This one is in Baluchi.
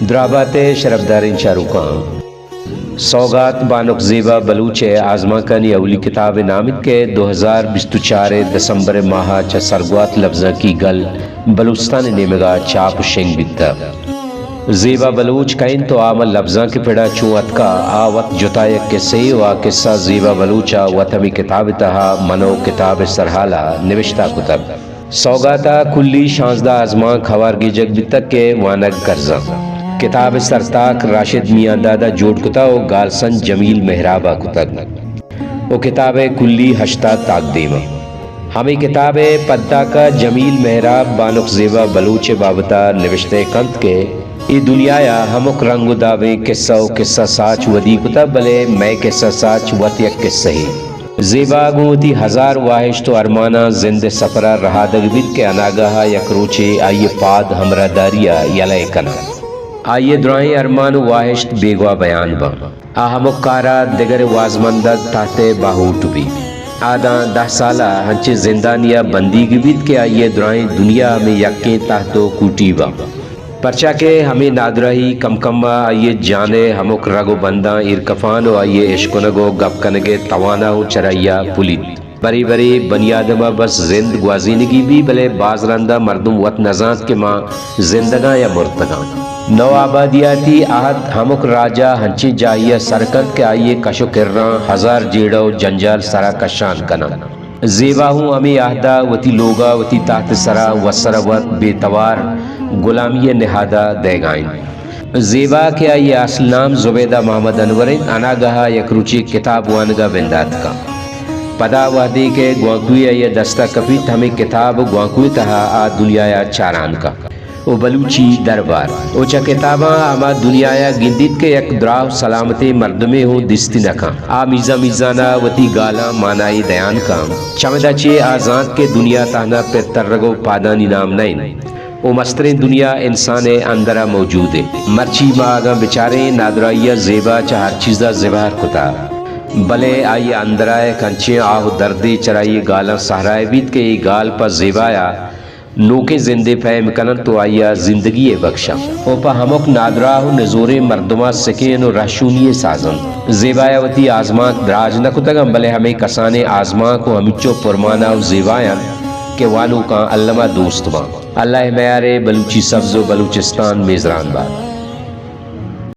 درابات ءِ شرپداریں چاروکاں، سوگات بانک زیبا بلوچ ءِ آزمانکانی اولی کتاب ءِ نام انت کہ دو ہزار بیست ءُ چار ءِ دسمبر ءِ ماہ ءَ چہ سرگوات لبزانکی گل بلوچستان ءِ نیمگ ءَ چاپ ءُ شنگ بیتگ۔ زیبا بلوچ کئے انت ءُ آ ماں لبزانک ءِ پڑ ءَ چوں اتکگ، آ وت جتا یک کسہ یے ءُ آ کسہ زیبا بلوچ ءَ وت ہمے کتاب ءِ تہا من ءُ کتاب ءِ سرحال ءَ نبشتہ کتگ۔ سوگات ءَ کلی شانزدہ آزمانک ہوار گیجگ بیتگ کہ وانگ کرزاں۔ کتاب ءِ سرتاک راشد میانداد ءَ جوڑ کتگ ءُ گالسنج جمیل مہراب ءَ کتگ ءُ کتاب ءِ کلی ہشتاد تاکدیم انت۔ ہمے کتاب ءِ پدتاک ءَ جمیل مہراب بانک زیبا بلوچ ءِ بابت ءَ نبشتہ کنت کہ اے دنیا ءَ ہمک رنگ ءُ دابیں کسہ ءُ کسہ ساچ ودی کتگ، بلے مئے کسہ ساچ وت یک کسہ یے۔ زیبا گوں وتی ہزار واہشت ءُ ارماناں زند ءِ سپر ءَ رہادگ بیت کہ اناگاہ ءَ یک روچے آئی ءِ پاد ہمراہداری ءَ یلہ ءَ کناں۔ آئی ءِ دراہیں ارمان ءُ واہشت بیگواہ بیان باں۔ آ ہمک کار ءَ دگر ءِ وازمندگ تحت ءِ باہوٹ بیت۔ آ داں دہ سال ءَ انچیں زندانی ءَ بندیگ بیت کہ آئی ءِ دراہیں دنیا ہمے یکیں تحت ءُ کوٹی باں۔ پرچا کہ ہمے نادراہی کم کم ءَ آئی ءِ جان ءِ ہمک رگ ءُ بنداں ایر کفان ءُ آئی ءِ اشکنگ ءُ گپ کنگ ءِ توان ءَ اوں چرآئی ءَ پلیت۔ برے برے بنی آدم ءَ بس زند گوازینگی بی، بلے باز رند ءَ مردم وت نزانت کہ ما زندگاں یا مرتگاں۔ نو آبادیاتی عہد ہمک راج ءَ ہنچیں جاہے ءَ سر کنت کہ آئی ءِ کش ءُ کراں ہزار جیڑہ ءُ جنجال سر ءَ کشان کناں۔ زیبا ہوں ہمے عہد ءَ وتی لوگ ءَ وتی تحت ءِ سرا وت سر ءَ وت بے توار گلامی ءِ نہاد ءَ دئیگا انت۔ زیبا کہ آئی ءِ اصل نام زبیدہ محمد انور انت، اناگہ ءَ یک روچے کتاب وانگ ءَ بندات کنت۔ پدا وہدے کہ گوانکوے آئی ءِ دست ءَ کپیت، ہمے کتاب گوانکو ءِ تہا آ دنیا ءَ چاران کنت۔ ءُ بلوچی دربار ءُ چہ کتاباں ہما دنیا ءَ گندیت کہ یک دراہ ءُ سلامتیں مردمے ہوں دیست نہ کنت۔ آ میزان میزان ءَ وتی گالاں مانائی دیان کنت۔ چمدا چہ آ زانت کہ دنیا تہنا پر ترگ ءُ پادانی نام نہ انت ءُ مستریں دنیا انسان ءِ اندر ءَ موجود انت۔ مرچی ما اگاں بچاریں، نادراہی ءَ زیبا چہ ہر چیز ءَ زبہر کتگ، بلے آئی ءِ اندر ءَ یک انچیں آہ ءُ دردے چرآئی ءِ گالاں سہرا بیت کہ اے گال پہ زیبا ءَ نوکیں زندے پیم کننت ءُ آئی ءَ زندگی یے بکشنت ءُ پہ ہمک نادراہ ءُ نزوریں مردماں سکین ءُ رہشونی یے سازنت۔ زیبا ءَ وتی آزمانک دراج نہ کتگ انت، بلے ہمے کسانیں آزمانک ءُ ہمینچو پرمانا ءُ زیبا انت کہ وانوکاں الما دوست بنت۔ اللہ ءِ میار ءَ بلوچی سبز ءُ بلوچستان میزران بات۔